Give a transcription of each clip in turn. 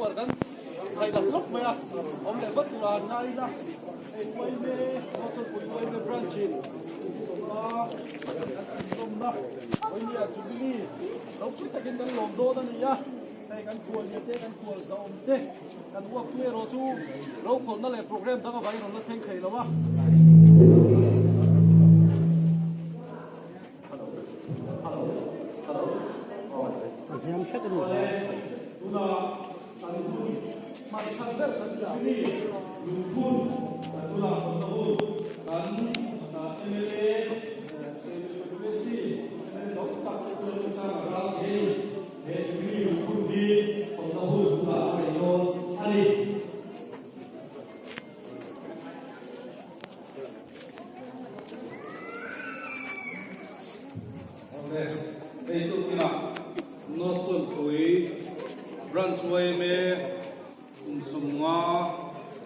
puar kan thai lak lawk mai a, awm leh vat tura an ngai ila, hei Uaime, North Pui Uaime branch in sawmna kan inzawmna Uaimea Jubilee ropui takin kan lawm dawn a ni a, hei kan khuallian te, kan khual zahawm te, kan uaptu erawh chu rokhawlhna leh programme dang avangin rawn la thleng thei lo a. Awle, hei chu kinah North Chawnpui Branch yma kum 50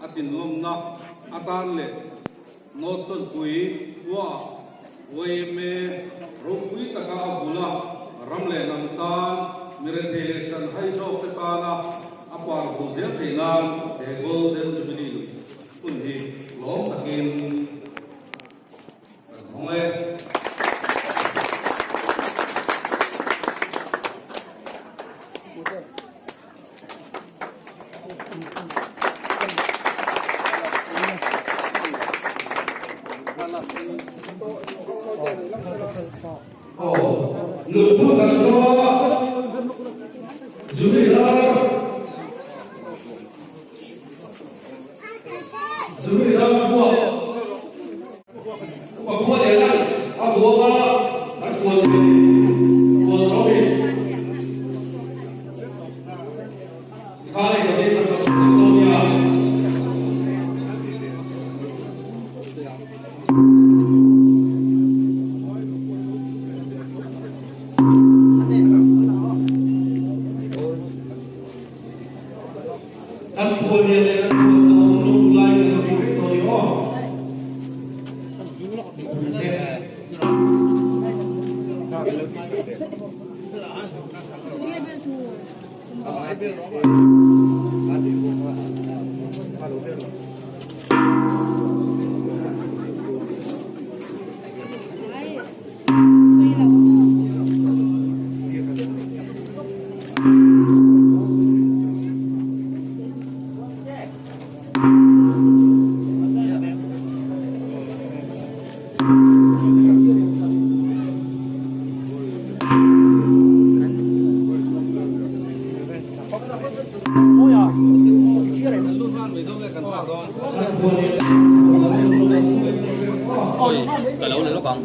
a tinlawmna atan leh North Chawnpui khuaah yma ropui taka a vul a, ram leh hnam tan mirethei leh chanhai zawkte tana a par vul zel theih nan he Golden Jubilee hun hi lawm takin kan hawng e. Aw, lungphun kan zawm a, Zuni lar. Zui ram khua upa khua leh lan a vuak a kan khual thei khual zawm in tikhan hei kan kan kan sawi dawn nia. Kan khual lian leh kan khual zahawm lo lai kan lo ri vek tawh ni aw. Ka lo la lawk ang.